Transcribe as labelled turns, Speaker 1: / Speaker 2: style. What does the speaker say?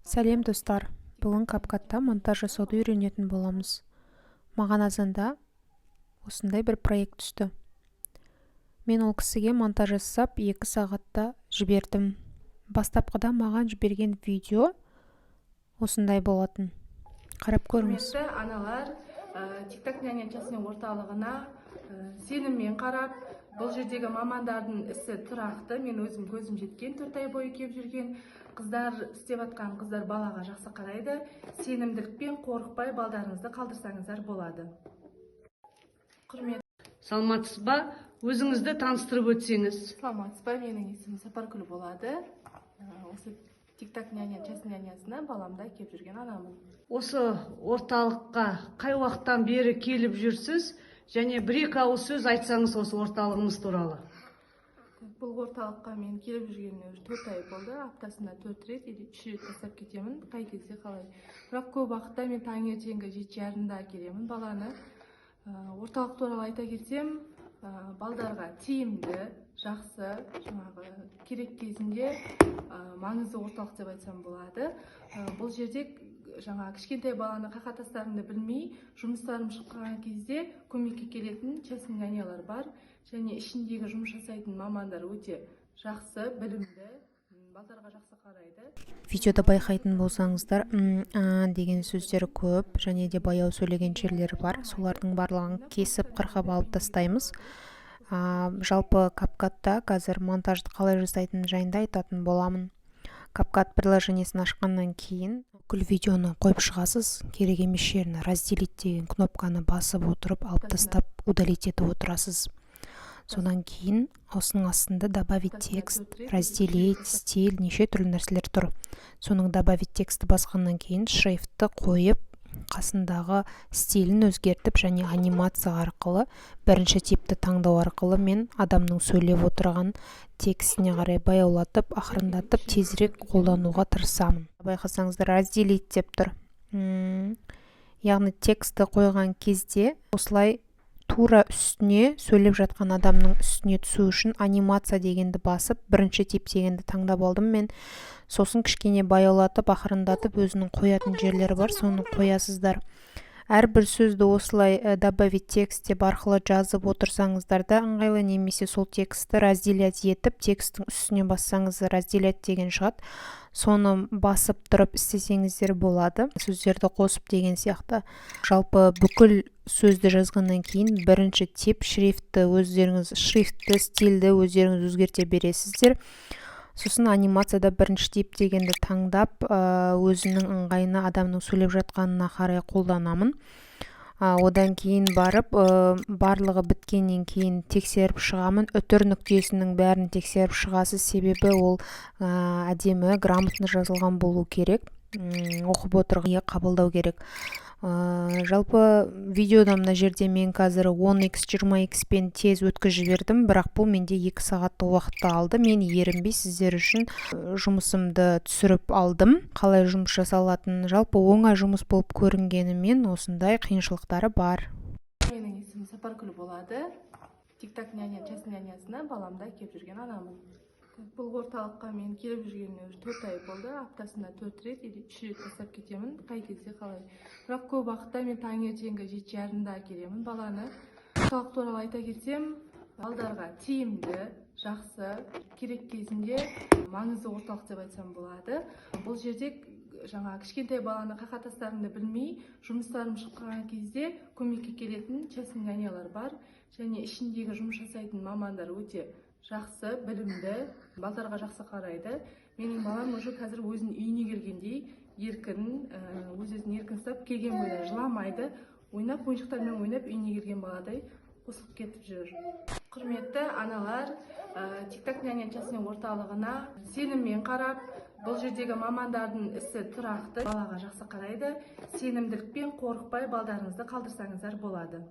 Speaker 1: Сәлем, достар! Бүгін CapCut-та монтаж жасауды үйренетін боламыз. Маған азанда осындай бір проект түсті. Мен ол кісіге монтаж жасап, 2 сағатта жібердім. Бастапқыда маған жіберген видео осындай болатын, қарап көріңіз.
Speaker 2: Құрметті аналар, Тик-Так няня частный орталығына сеніммен қарап, бұл жердегі мамандардың ісі тұрақты. Мен өзім көзім жеткен, 4 ай бойы келіп жүрген қыздар, істеп жатқан қыздар балаға жақсы қарайды. Сенімділікпен, қорықпай балдарыңызды қалдырсаңыздар болады. Құрметті
Speaker 3: Саламатсыз ба? Өзіңізді таныстырып өтсеңіз.
Speaker 2: Саламатсыз ба? Менің есімім Сапаргүл болады. Осы Тик-Так няня частный нянясына баламды әкеліп жүрген анамын.
Speaker 3: Осы орталыққа қай уақыттан бері келіп жүрсіз және бір екі ауыз сөз айтсаңыз осы орталығымыз туралы.
Speaker 2: Бұл орталыққа мен келіп жүргеніме уже 4 ай болды. Аптасына төрт рет или үш рет тастап кетемін, қай кезде қалай, бірақ көп уақытта мен таңертеңгі 7:30-да келемін баланы. Орталық туралы айта кетсем, балдарға тиімді, жақсы, жаңағы керек кезінде маңызды орталық деп айтсам болады. Бұл жерде жаңа кішкентай баланы қайда тастарыңды білмей, жұмыстарым шығып қалған кезде көмекке келетін частный нянялар бар және ішіндегі жұмыс жасайтын мамандар өте жақсы, білімді, балдарға жақсы қарайды.
Speaker 1: Видеода байқайтын болсаңыздар, «м», «а» деген сөздер көп және де баяу сөйлеген жерлері бар. Солардың барлығын кесіп, қырқып алып тастаймыз. Жалпы CapCut-та қазір монтажды қалай жасайтыным жайында айтатын боламын. CapCut приложениесін ашқаннан кейін бүкіл видеоны қойып шығасыз. Керек емес жерін «разделить» деген кнопканы басып отырып, алып тастап, удалить етіп отырасыз. Содан кейін осының астында «добавить текст», «разделить», «стиль», неше түрлі нәрселер тұр. Соның «добавить текстті» басқаннан кейін шрифтті қойып, қасындағы стилін өзгертіп және анимация арқылы бірінші типті таңдау арқылы мен адамның сөйлеп отырған текстіне қарай баяулатып, ақырындатып, тезірек қолдануға тырысамын. Байқасаңыздар, «разделить» деп тұр, яғни текстті қойған кезде осылай тура үстіне, сөйлеп жатқан адамның үстіне түсу үшін «анимация» дегенді басып, бірінші тип дегенді таңдап алдым мен. Сосын кішкене баяулатып, ақырындатып, өзінің қоятын жерлері бар, соны қоясыздар. Әрбір сөзді осылай «добавить текст» деп арқылы жазып отырсаңыздар да ыңғайлы немесе сол текстті разделять етіп, тексттің үстіне бассаңыз, «разделять» деген шығады, соны басып тұрып істесеңіздер болады, сөздерді қосып деген сияқты. Жалпы бүкіл сөзді жазғаннан кейін бірінші тип, шрифтті өздеріңіз, шрифтті, стильді өздеріңіз өзгерте бересіздер. Сосын анимацияда бірінші тип дегенді таңдап, өзінің ыңғайына, адамның сөйлеп жатқанына қарай қолданамын. Одан кейін барып, барлығы біткеннен кейін тексеріп шығамын. Үтір нүктесінің бәрін тексеріп шығасыз, себебі ол әдемі, грамотно жазылған болу керек, оқып отырған қабылдау керек. Жалпы видеода мына жерде мен қазір 10x, 20x пен тез өткізіп жібердім, бірақ бұл менде 2 сағаттық уақытты алды. Мен ерінбей сіздер үшін жұмысымды түсіріп алдым, қалай жұмыс жасалатынын. Жалпы оңай жұмыс болып көрінгенімен, осындай қиыншылықтары бар.
Speaker 2: Менің есімім Сапаргүл болады. Тик-Так няня частный нянясына баламды әкеліп жүрген анамын. Бұл орталыққа мен келіп жүргеніме уже 4 ай болды. Аптасына төрт рет или үш рет тастап кетемін, қай кезде қалай, бірақ көп уақытта мен таңертеңгі 7:30-да келемін баланы. Орталық туралы айта кетсем, балдарға тиімді, жақсы, керек кезінде маңызды орталық деп айтсам болады. Бұл жерде жаңа кішкентай баланы қайда тастарыңды білмей, жұмыстарым шығып қалған кезде көмекке келетін частный нянялар бар және ішіндегі жұмыс жасайтын мамандар өте жақсы, білімді, балдарға жақсы қарайды. Менің балам уже қазір өзінің үйіне келгендей еркін, өз өзін еркін ұстап, келген бойда жыламайды, ойнап, ойыншықтармен ойнап, үйіне келген баладай қосылып кетіп жүр. Құрметті аналар, Тик-Так няня частный орталығына сеніммен қарап, бұл жердегі мамандардың ісі тұрақты, балаға жақсы қарайды. Сенімділікпен, қорықпай балдарыңызды қалдырсаңыздар болады.